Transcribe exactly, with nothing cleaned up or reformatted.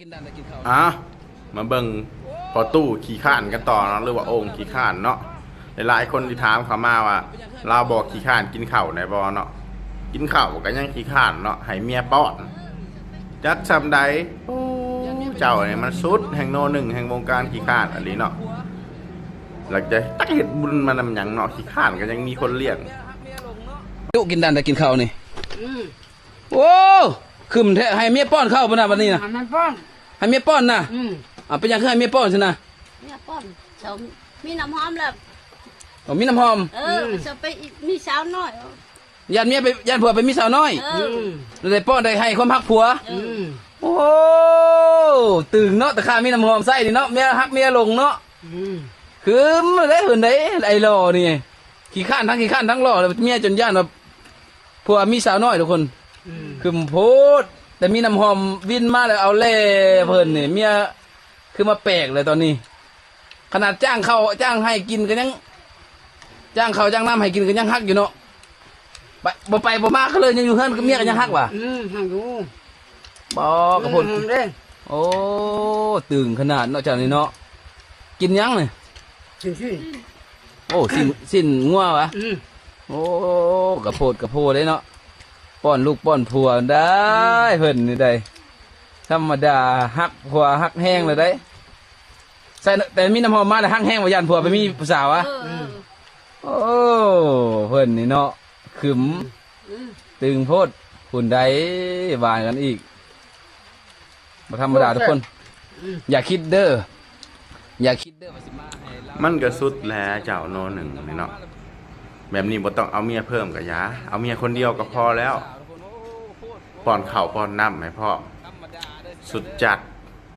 กินดันแต่กินข้าว อ่ะ มาเบิ่งพ่อตู้ขี้ข้านกันต่อเนาะ หรือว่าโอ่งขี้ข้านเนาะ หลายๆคนที่ถามเข้ามาว่า ลาวบ่ขี้ข้านกินข้าวแหน่บ่เนาะ กินข้าวก็ยังขี้ข้านเนาะ ให้เมียป้อน จักส่ำใด โอ้ เจ้านี่มันสุดแห่งโนหนึ่งแห่งวงการขี้ข้านอีหลีเนาะ หลังจากตักเฮ็ดบุญมานำหยังเนาะ ขี้ข้านก็ยังมีคนเลี้ยง จุกินดันแต่กินข้าวนี่ อืม โอ้ ขึ้นแท้ ให้เมียป้อนข้าวบ่นะบัดนี้นะ ให้มันป้อน ให้เมียป้อนนะ อืม อ่ะ เป็นหยังคือให้เมียป้อนซั่นนะ เนี่ยป้อนสาวมีน้ำหอมแล้ว โอ้ มีน้ำหอม เออจะไปอีกมีสาวน้อย ย่านเมียไป ย่านผัวไปมีสาวน้อย เอ อื อ ม เลยป้อนได้ให้ความฮักผัว อืม โอ้ ตึงเนาะ แต่ข้ามีน้ำหอมใส่นี่เนาะ เมียฮักเมียหลงเนาะ อืม คือมันได้เพิ่นได้ ไอ้หล่อนี่ ขี้ข้านทั้งขี้ข้านทั้งหล่อ เมียจนย่านว่าผัวมีสาวน้อยทุกคน อืม คือโพด แต่มีน้ำหอมวินมาแล้วเอาแล่เพิ่นนี่ เมียคือมาแปลกเลยตอนนี้ ขนาดจ้างข้าวจ้างให้กินก็ยัง จ้างข้าวจ้างน้ำให้กินก็ยังฮักอยู่เนาะ ไป บ่ไปบ่มาก็เลยยังอยู่เฮือนกับเมียก็ยังฮักว่ะ อืมฮักอยู่ บ่กระโพด อืมเด้ โอ้ ตึงขนาดเนาะเจ้านี่เนาะ กินหยังนี่ สิสิ โอ้ สิ้น สิ้นงัววะ อืม โอ้ กระโพดกระโพดเลยเนาะ ป้อนลูกป้อนผัวได้ เพิ่นนี่ได้ ธรรมดาฮักผัวฮักแฮงเลยได้ ใส่ แต่มีน้ำหอมมาแล้วฮักแฮงว่าย่านผัวไปมีผู้สาววะ เออ โอ้ เพิ่นนี่เนาะ ขึม อืม ตึงโพด คุณได้หวานกันอีก บ่ธรรมดาทุกคน อย่าคิดเด้อ อย่าคิดเด้อว่าสิมาให้เรา มันก็สุดแล้วเจ้าโนหนึ่งนี่เนาะ แบบนี้บ่ต้องเอาเมียเพิ่มก็ยา เอาเมียคนเดียวก็พอแล้ว ป้อนข้าวป้อนน้ำให้พร้อม สุดจัด